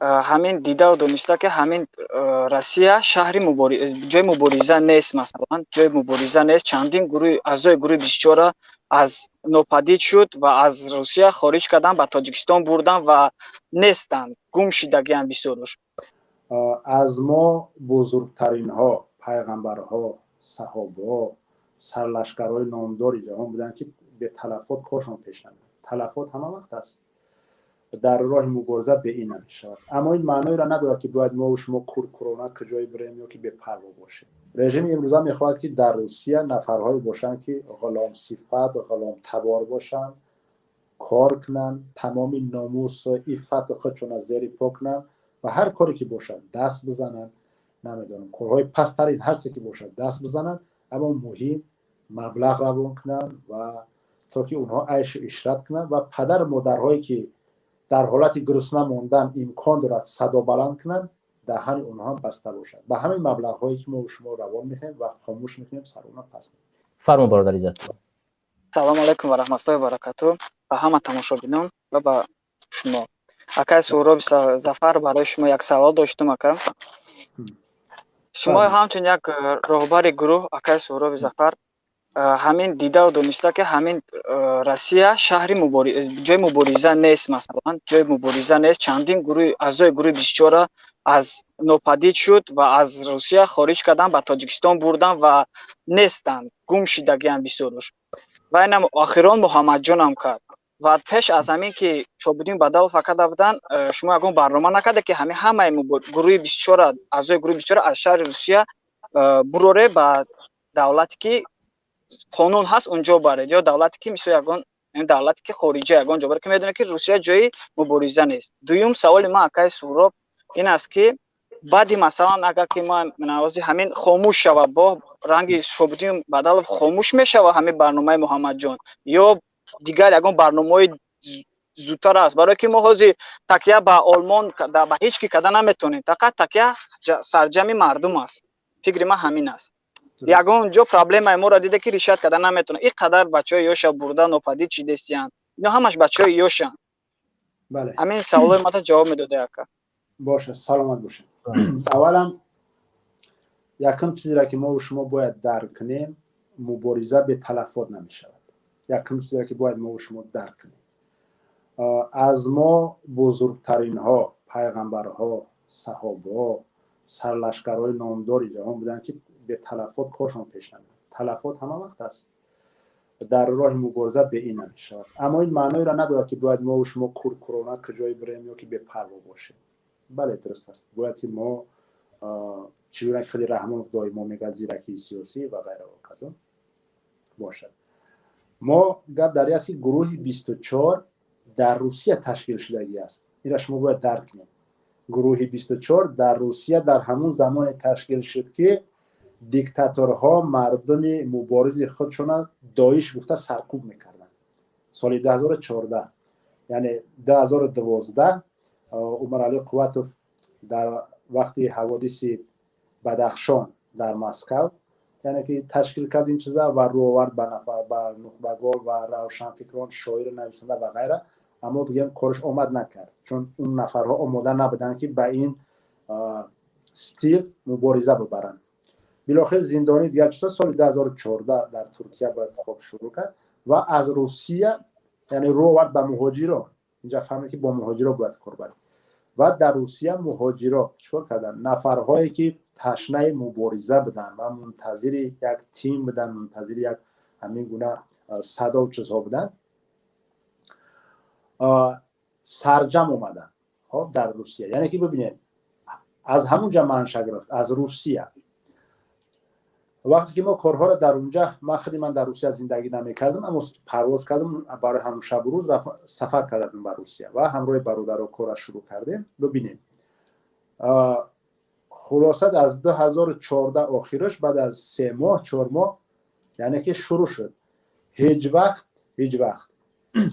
Ҳамин дидаву дониста, ки ҳамин Россия шаҳри ҷои мубориза нест, масалан, ҷои мубориза нест. Чандин гурӯҳи аъзои гурӯҳи 24-а аз нопадид шуд ва аз Русия хориҷ кардан, ба Тоҷикистон бурдан ва нестанд, гум шидагианд бисёрош. Аз мо бузургтаринҳо, пайғамбарҳо, саҳобаҳо, сарлашкарҳои номдори ҷаҳон буданд, ки беталафот коршон пеш намерафт. Талафот ҳама вақт аст дар роҳи мубориза, бе ин намешавад, аммо ин маъноеро надорад, ки бояд мо шумо куркурона куҷое бирем ё ки бепарво бошем. Режими имрӯза мехоҳад, ки дар Русия нафарҳое бошанд, ки ғуломсифат, ғуломтабор бошанд, кор кунанд, тамоми номус, иффату худшон аз зери по кунанд ва ҳар коре ки бошад даст бизананд, намедонам, корҳои пасттарин ҳар чизе ки бошад даст бизананд, аммо муҳим маблағ равон кунанд ва то ки онҳо айшу ишрат кунанд ва падару модарҳое ки дар ҳолати гурусна мондан имкон дорад садо баланд кунанд, даҳани онҳо ҳам баста бошад. Ба ҳамин маблағҳое ки мо шумо равон мекунем ва хомӯш мекунем, сарона пас. Фармо, бародар Иззат. Салому алайкум ва раҳматуллоҳи ва баракату ба ҳама тамошобинон ва ба шумо, акай Суҳроби Зафар. Барои шумо як савол доштум, ака. Шумо ҳамчун як роҳбари гурӯҳ, акай Суҳроби Зафар, ҳамин дидаву дониста, ки ҳамин Россия шаҳри ҷои мубориза нест, масалан, ҷои мубориза нест. Чандин гурӯҳи аъзои гурӯҳи 24-а аз нопадид шуд ва аз Русия хориҷ кардан, ба Тоҷикистон бурдан ва нестанд, гум шидагианд бисёрош. Ва инам охирон Муҳаммадҷонам кард. Ва пеш аз ҳамин ки Шобуддин Бадалов карда буданд, шумо ягон барнома накарда, ки ҳамин ҳамаи гурӯҳи 24-а, аъзои гурӯҳи 24-а аз шаҳри Русия буроре, ба давлате ки қонун ҳаст, унҷо баред, ё давлате ки мисол ягон давлате ки хориҷа, ягон ҷо баред, ки медонед, ки Русия ҷои мубориза нест? Дуюм саволи ман, акаи Суҳроб, ин аст, ки баъди, масалан, агар ки ма навози ҳамин хомӯш шава, бо ранги Шобуддин Бадалов хомӯш мешава ҳамин барномаи Муҳаммадҷон ё дигар ягон барномаҳои зудтар аст? Барое ки мо ҳозир такя ба Олмон, ба ҳеҷ ки карда наметавонем, фақат такя сарҷами мардум аст. Фикри ман ҳамин аст. Ягон ҷо проблемаи моро дида, ки решать карда наметавонад. Ин қадар бачаҳои ёша бурда, нопадид шидестиянд, ино ҳамаш бачаҳои ёшанд. Ҳамин саволои мата ҷавоб медода, ака. Боша, саломат бошед. Аввалан, якум чизеро ки мо шумо бояд дарк кунем: мубориза беталафот намешавад. Якум чизеро ки бояд мо шумо дарк кунем: аз мо бузургтаринҳо, пайғамбарҳо, саҳобаҳо, сарлашкарҳои номдори ҷаҳон буданд, ки беталафот коршон пеш намерафт. Талафот ҳама вақт аст дар роҳи мубориза, бе ин намешавад, аммо ин маъноеро надорад, ки бояд мо шумо куркурона куҷое бирем ё ки бепарво бошем. Бале, дуруст аст, бояд ки мо, чӣ гуна ки худи Раҳмонов доимо мегӯяд, зиракии сиёсӣ ва ғайра ва казо бошад. Мо гап дар ин аст, ки гурӯҳи 24 дар Русия ташкил шудагӣ аст. Инро шумо бояд дарк кунед. Гурӯҳи 24 дар Русия дар ҳамун замоне ташкил шуд, ки диктаторҳо мардуми муборизи худшона ДОИШ гуфта саркӯб мекарданд. Соли 2014, яъне 2012, Умаралӣ Қувватов дар вақти ҳаводиси Бадахшон дар Москав, яъне ки ташкил кард ин чиза ва рӯ овард ба нафар, ба нухбагон ва равшанфикрон, шоиру нависанда ва ғайра. Аммо бигем, кораш омад накард, чун он нафарҳо омода набуданд, ки ба ин стил мубориза бибаранд. Билохир зиндонӣ, дигар чизо, соли 2014 дар Туркия ба интихоб шурӯъ кард ва аз Русия, яъне рӯ овард ба муҳоҷиро. Инҷа фаҳмед, ки бо муҳоҷиро бояд кор баред. Ва дар Русия муҳоҷиро чикор карданд? Нафарҳое ки ташнаи мубориза буданд ва мунтазири як тим буданд, мунтазири як ҳамин гуна садову чизҳо буданд, сарҷам омаданд. Хоб, дар Русия, яъне ки бибинед, аз ҳамун ҷа манша гирифт, аз Русия. Вақте ки мо корҳоро дар унҷа, ман худи ман дар Русия зиндагӣ намекардам, аммо парвоз кардам барои ҳамун шабу рӯз, сафар кардам ба Русия ва ҳамроҳи бародаро корра шурӯъ кардем. Бибинед, хулоса, аз 2014 охираш, баъд аз 3 моҳ, 4 моҳ, яъне ки шурӯъ шуд. Ҳеҷ вақт, ҳеҷ вақт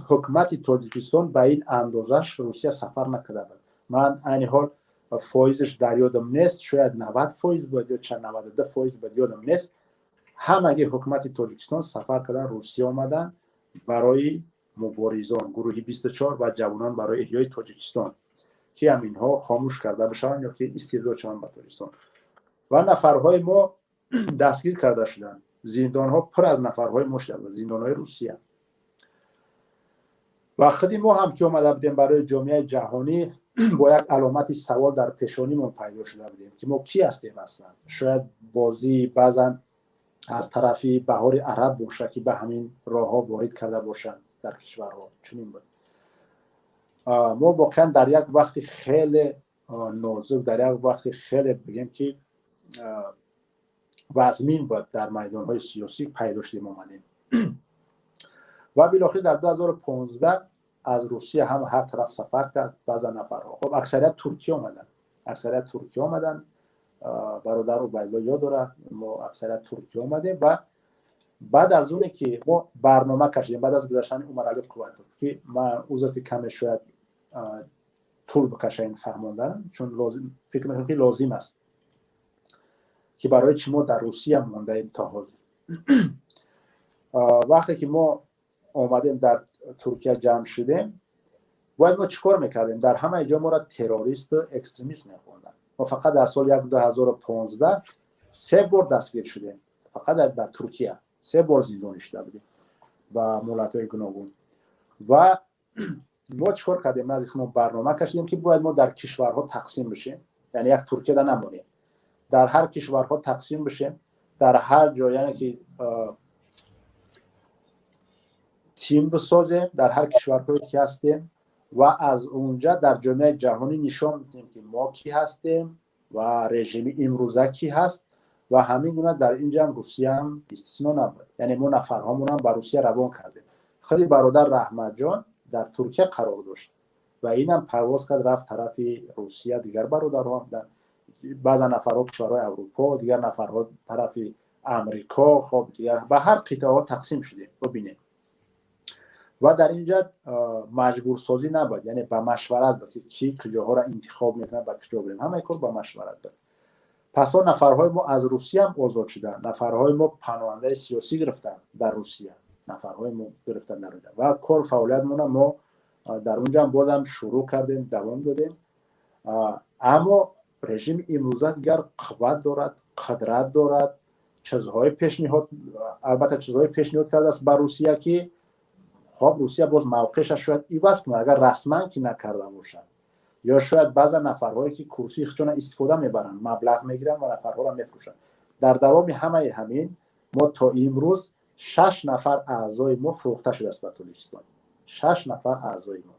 ҳукумати Тоҷикистон ба ин андозаш Русия сафар накарда буд. Ман айни ҳол фоизш дар ёдам нест, шояд 90% буд ё чанд, 92% буд, ёдам нест. Ҳамаги ҳукумати Тоҷикистон сафар кардан, Русия омаданд барои муборизон, гурӯҳи 24 ва ҷавонон барои эҳёи Тоҷикистон, ки Ки ҳаминҳо хомӯш карда бишаванд ё ки истирдод шаванд ба Тоҷикистон. Ва нафарҳои мо дастгир карда шуданд, зиндонҳо пур аз нафарҳои мо шуда, зиндонҳои Русия. Ва худи мо ҳам, ки омада будем, барои ҷомеаи ҷаҳонӣ бо як аломати савол дар пешонимон пайдо шуда будем, ки мо кӣ ҳастем аслан. Шояд бозии баъзан аз тарафи Баҳори Араб боша, ки ба ҳамин роҳҳо ворид карда бошанд дар кишварҳо. Чунин буд. Мо воқеан дар як вақти хеле нозук, дар як вақти хеле, бигем, ки вазмин буд дар майдонҳои сиёсӣ, пайдо шудем, омадем. Ва билохир дар 2015 аз Русия ҳам ҳар тараф сафар кард баъза нафарҳо. Хоб, аксарият Туркия омаданд, аксарият Туркия омаданд. Бародар Убайдулло ёд дорад, мо аксарият Туркия омадем. Ва баъд аз оне ки мо барнома кашидем, баъд аз гузаштани Умарали Қувватов, ки ман узр, ки каме шояд тӯл бикаша ин фаҳмонданам, чун фикр мекунам, ки лозим аст, ки барои чӣ мо дар Русия мондаем то ҳозир. Вақте ки мо омадем, дар Туркия ҷамъ шудем, бояд мо чӣ кор мекардем? Дар ҳамаи ҷо моро террористу экстремист мехонданд. Мо фақат дар соли 2015 се бор дастгир шудем, фақат дар Туркия се бор зиндонӣ шуда будем ба муҳлатҳои гуногун. Ва мо чӣ кор кардем? Назди худмон барнома кашидем, ки бояд мо дар кишварҳо тақсим бишем, яъне як Туркияда намонем, дар ҳар кишварҳо тақсим бишем, дар ҳар ҷо, яъне ки тим бисозем дар ҳар кишварҳое ки ҳастем ва аз унҷа дар ҷомеаи ҷаҳонӣ нишон бидиҳем, ки мо кӣ ҳастем ва режими имрӯза кӣ ҳаст. Ва ҳамин гуна дар инҷаам Русияам истисно набуд, яъне мо нафарҳомонам ба Русия равон кардем. Худи бародар Раҳматҷон дар Туркия қарор дошт ва инам парвоз кард, рафт тарафи Русия. Дигар бародарҳо, баъза нафарҳо кишварҳои Аврупо, дигар нафарҳо тарафи Амрико. Хоб, дигар ба ҳар қитъаҳо тақсим шудем, бибинем. Ва дар инҷа маҷбурсозӣ набуд, яъне ба машварат буд, ки кӣ куҷоҳоро интихоб мекунад, ба куҷо бирем. Ҳамаи кор ба машварат буд. Пас он нафарҳои мо аз Русияам озод шуданд, нафарҳои мо паноҳандаи сиёсӣ гирифтанд дар Русия, нафарҳои мо гирифтанд дар онҷа ва кор фаъолиятмона мо дар онҷам бозам шурӯъ кардем, давом додем. Аммо режими имрӯза дигар қувват дорад, қудрат дорад, чизҳои пешниҳод, албатта, чизҳои пешниҳод кардааст ба Русия, ки хоб, Русия боз мавқеаша шояд иваз кунад, агар расман ки накарда бошад. Ё шояд баъза нафарҳое, ки курсии худшона истифода мебаранд, маблағ мегиранд ва нафарҳоро мефурӯшанд. Дар давоми ҳамаи ҳамин мо то имрӯз шаш нафар аъзои мо фурӯхта шудааст ба Тоҷикистон, шаш нафар аъзои мо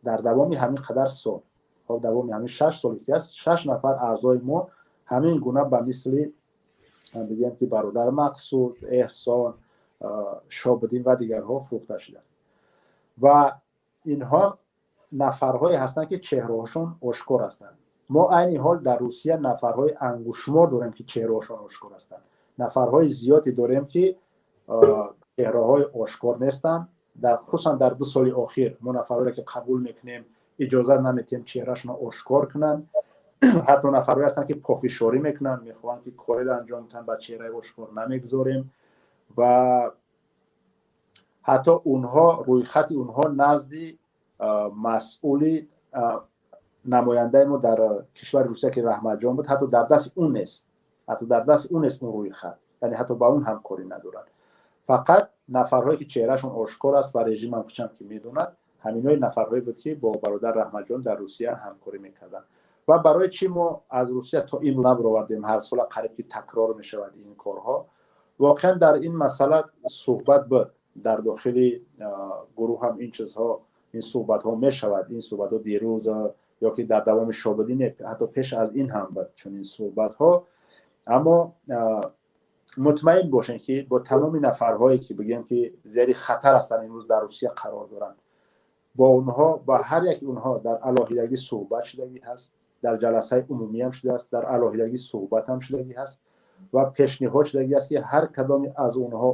дар давоми ҳамин қадар сол. Хоб, давоми ҳамин 6 соле ки аст, шаш нафар аъзои мо ҳамин гуна, ба мисли, бигӯем, ки бародар Мақсуд, Эҳсон, Шобиддин ва дигарҳо фурӯхта шуданд. Ва инҳо нафарҳое ҳастанд, ки чеҳраҳошон ошкор ҳастанд. Мо айни ҳол дар Русия нафарҳои ангушшумор дорем, ки чеҳраҳошон ошкор ҳастанд. Нафарҳои зиёде дорем, ки чеҳраҳои ошкор нестанд. Дар хусусан дар 2 соли охир мо нафарҳоеро, ки қабул мекунем, иҷозат наметиҳем чеҳрашонро ошкор кунанд. Ҳатто нафарҳое ҳастанд, ки пофишорӣ мекунанд, мехоҳанд, ки кореро анҷом диҳанд, ба чеҳраи ошкор намегузорем. Ва ҳатто онҳо, рӯйхати онҳо назди масъули намояндаи мо дар кишвари Русия, ки Раҳматҷон буд, ҳатто дар дасти ӯ нест, ҳатто дар дасти ӯ нест он рӯйхат, яъне ҳатто ба он ҳамкорӣ надоранд. Фақат нафарҳое, ки чеҳрашон ошкор аст ва режимам худшам ки медонад, ҳаминҳои нафарҳое буд, ки бо бародар Раҳматҷон дар Русия ҳамкорӣ мекарданд. Ва барои чӣ мо аз Русия то имрӯз набаровардем? Ҳар сола қариб ки такрор мешавад ин корҳо. Воқеан дар ин масъала суҳбат буд дар дохили гурӯҳ ҳам, ин чизҳо, ин суҳбатҳо мешавад. Ин суҳбатҳо дирӯз ё ки дар давоми Шобидин, ҳатто пеш аз ин ҳам буд чунин суҳбатҳо. Аммо мутмаин бошем, ки бо тамоми нафарҳое, ки бигӯем, ки зери хатар ҳастанд, имрӯз дар Русия қарор доранд, бо онҳо, ба ҳар яки онҳо дар алоҳидагӣ суҳбат шудагӣ ҳаст, дар ҷаласаи умумӣ ҳам шудааст, дар алоҳидагӣ суҳбат ҳам шудагӣ ҳаст ва пешниҳод шудагӣ аст, ки ҳар кадоме аз онҳо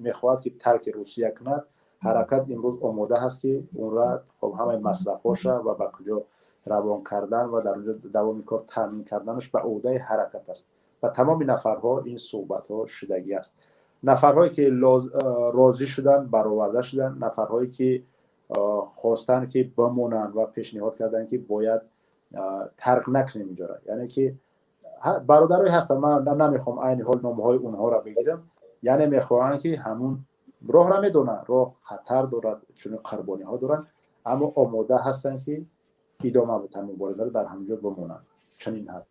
мехоҳад, ки тарки Русия кунад, ҳаракат имрӯз омода ҳаст, ки онра, хоб, ҳамаи масрафҳоша ва ба куҷо равон кардан ва дар онҷо давоми кор таъмин карданаш ба ӯҳдаи ҳаракат аст. Ва тамоми нафарҳо ин суҳбатҳо шудагӣ аст. Нафарҳое, ки розӣ шуданд, бароварда шуданд, нафарҳое, ки Хостанд, ки бимонанд ва пешниҳод карданд, ки бояд тарк накунем инҷора. Яъне ки бародарое ҳастанд, ман намехоҳам айни ҳол номҳои онҳоро бигирам, яъне мехоҳанд, ки ҳамун роҳро медонанд, роҳ хатар дорад, чунин қурбониҳо доранд, аммо омода ҳастанд, ки идома битан муборизаро, дар ҳамин ҷо бимонанд. Чунин ҳаст.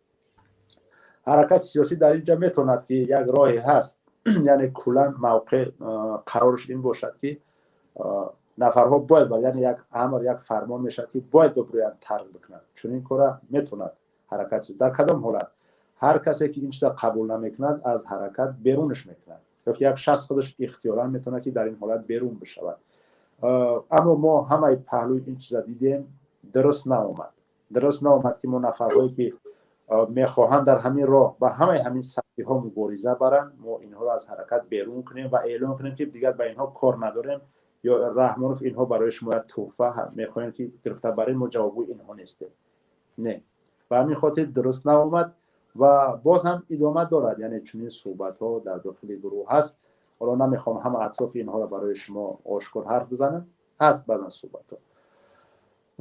Ҳаракати сиёсӣ дар инҷа метавонад, ки як роҳе ҳаст, яъне куллан мавқеъ қарорш ин бошад, ки нафарҳо бояд, яъне як амр, як фармон мешавад, ки бояд бибурӯянд, тарк бикунанд. Чунин кора метавонад ҳаракат. Дар кадом ҳолат? Ҳар касе ки ин чиза қабул намекунад, аз ҳаракат берунаш мекунад ё ки як шахс худаш ихтиёран метавонад, ки дар ин ҳолат берун бишавад. Аммо мо ҳамаи паҳлӯи ин чиза дидем, дуруст наомад. Дуруст наомад, ки мо нафарҳое ки мехоҳанд дар ҳамин роҳ ба ҳамаи ҳамин сахтиҳо мубориза баранд, мо инҳоро аз ҳаракат берун кунем ва эълон кунем, ки дигар ба инҳо кор надорем ё Раҳмонов, инҳо барои шумо як тӯҳфа мехоҳем, ки гирифта барем, мо ҷавобгӯи инҳо нестем. Не, ба ҳамин хотир дуруст наомад ва боз ҳам идома дорад. Яъне чунин суҳбатҳо дар дохили гурӯҳ ҳаст. Ҳоло намехоҳам ҳама атрофи инҳоро барои шумо ошкор ҳарф бизанам. Ҳаст баъзан суҳбатҳо.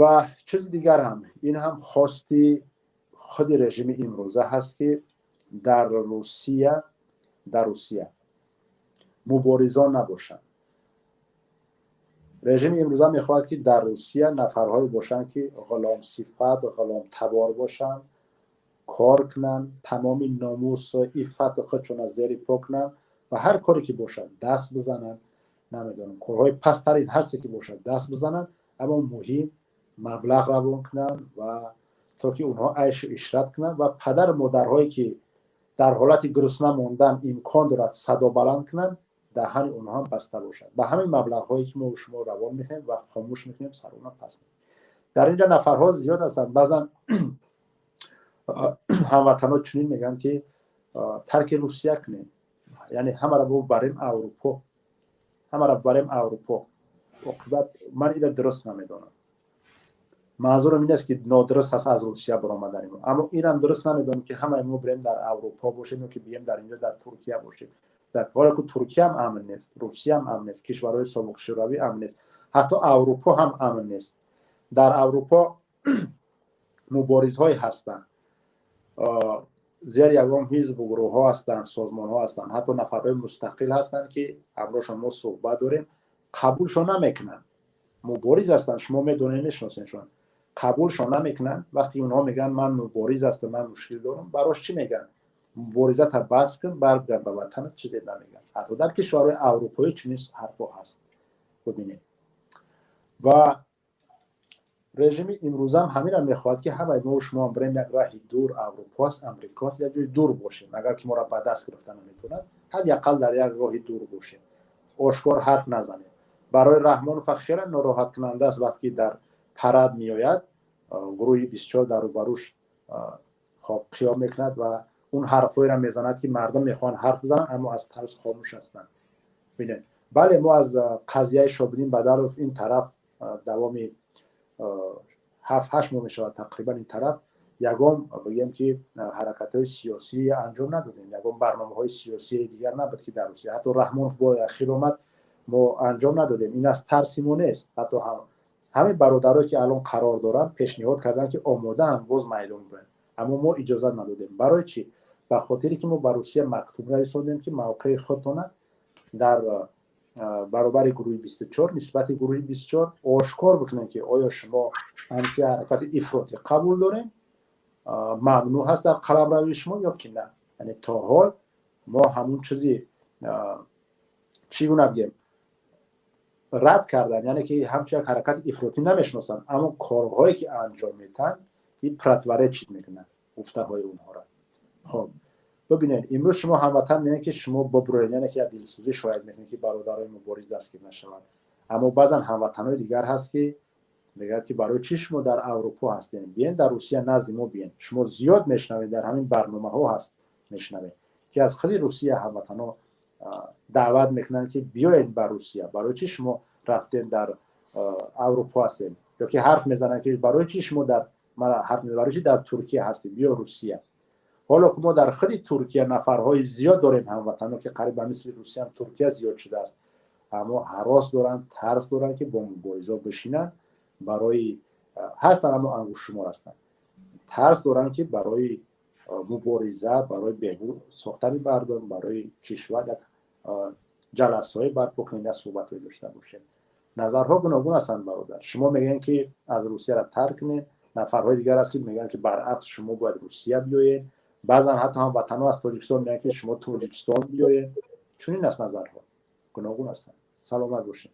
Ва чизи дигар ҳам, ин ҳам хости худи режими имрӯза ҳаст, ки дар Русия муборизон набошанд. Режими имрӯза мехоҳад, ки дар Русия нафарҳое бошанд, ки ғуломсифат, ғуломтабор бошанд, кор кунанд, тамоми номусу иффату худшон аз зери по кунанд ва ҳар коре ки бошад даст бизананд, намедонам, корҳои пасттарин ҳарче ки бошад даст бизананд, аммо муҳим маблағ равон кунанд ва то ки онҳо айшу ишрат кунанд ва падару модарҳое ки дар ҳолати гурусна мондан имкон дорад садо баланд кунанд, даҳани онҳо ҳам баста бошад ба ҳамин маблағҳое ки мо шумо равон мекунем ва хомӯш мекунем, сарона пас. Дар инҷа нафарҳо зиёд ҳастанд. Баъзан ҳамватанҳо чунин мегӯянд, ки тарки Русия кунем, яъне ҳамаро барем Аврупо, ҳамаро барем Аврупо. Оқибат ман ира дуруст намедонам. Манзурам ин аст, ки нодуруст аст аз Русия баромадани мо, аммо инам дуруст намедонам, ки ҳамаи мо бирем дар Аврупо бошем ё ки бием дар инҷо, дар Туркия бошем, дар ҳоле ки Туркияам амн нест, Русияам амн нест, кишварҳои собиқ Шӯравӣ амн нест, ҳатто Аврупо ҳам амн нест. Дар Аврупо муборизҳое ҳастанд, зери ягон ҳизбу гурӯҳҳо ҳастанд, созмонҳо ҳастанд, ҳатто нафарҳои мустақил ҳастанд, ки ҳамроҳшон мо суҳбат дорем, қабулшон намекунанд. Мубориз ҳастанд, шумо медонед, мешиносеншон, қабулшон намекунанд. Вақте онҳо мегӯянд: «Ман мубориз ҳастам, ман мушкил дорам», барош чӣ мегӯянд? «Муборизата бас кун, баргард ба ватанат», чизе намегӯянд. Ҳатто дар кишварҳои аврупоӣ чунин ҳарфҳо ҳаст, бубинед. Ва режими имрӯзаам ҳаминро мехоҳад, ки ҳамаи мо шумо бирем як раҳи дур, Аврупоаст, Амрикоаст, як ҷои дур бошем. Агар ки моро ба даст гирифта наметавонад, ҳадди ақал дар як роҳи дур бошем, ошкор ҳарф назанем. Барои Раҳмонов хеле нороҳаткунанда аст, вақте ки дар парад меояд, гурӯҳи 24 дар рӯбарӯш хоб қиём мекунад ва он ҳарфҳоеро мезанад, ки мардум мехоҳанд ҳарф бизананд, аммо аз тарс хомӯш ҳастанд. Бинед, бале, мо аз қазияи Шобиддин Бадаров ин тараф давоми 7-8 моҳ мешавад тақрибан, ин тараф ягон, бигӯем, ки ҳаракатҳои сиёсӣ анҷом надодем, ягон барномаҳои сиёсии дигар набуд, ки дар Русия ҳатто Раҳмонов бори ахир омад, мо анҷом надодем. Ин аз тарси мо нест. Ҳатто ҳамин бародарое ки алон қарор доранд, пешниҳод карданд, ки омодаанд боз майдон бироем, аммо мо иҷозат надодем. Барои чӣ? Ба хотире ки мо ба Русия мактуб нависондем, ки мавқеи худтона дар баробари гурӯҳи 24, нисбати гурӯҳи 24 ошкор бикунем, ки оё шумо ҳамчун ҳаракати ифротӣ қабул дорем, мамнӯъ ҳаст дар қаламрави шумо ё ки на. Яъне то ҳол мо ҳамун чизи, чӣ гуна бигем, рад кардан, яъне ки ҳамчун як ҳаракати ифротӣ намешиносанд, аммо корҳое ки анҷом метаҳанд, и противоречит мекунанд гуфтаҳои онҳоро. Хоб, бибинед, имрӯз шумо, ҳамватан, мегӯянд, ки шумо бибуред, яъне ки як дилсӯзӣ шояд мекунед, ки бародарои мубориз дастгир нашаванд, аммо баъзан ҳамватанҳои дигар ҳаст, ки мегӯяд, ки барои чӣ шумо дар Аврупо ҳастед, биен дар Русия назди мо биен. Шумо зиёд мешунавед, дар ҳамин барномаҳо ҳаст, мешунавед, ки аз худи Русия ҳамватанҳо даъват мекунанд, ки биёед ба Русия, барои чӣ шумо рафтен, дар Аврупо ҳастед, ё ки ҳарф мезананд, ки барои чӣ шумо дар ҳарф, барои чӣ дар Туркия ҳастед, биё Русия. Ҳоло ки мо дар худи Туркия нафарҳои зиёд дорем, ҳамватанҳо, ки қариб ба мисли Русияам Туркия зиёд шудааст. Аммо ҳарос доранд, тарс доранд, ки бо муборизо бишинанд. Барои ҳастанд, аммо ангуштшумор ҳастанд. Тарс доранд, ки барои мубориза, барои беҳбуд сохтани мардум, барои кишвар як ҷаласаҳое барпо кунем, як суҳбатҳое дошта бошем. Назарҳо гуногун ҳастанд, бародар. Шумо мегӯянд, ки аз Русияро тарк кунем, нафарҳои дигар аст, ки мегӯянд, ки баръакс, шумо бояд Русия биёед. Баъзан ҳатто ҳамватанҳо аз Тоҷикистон мегӯянд, ки шумо Тоҷикистон биёед. Чунин аст, назарҳо гуногун ҳастанд. Саломат бошед.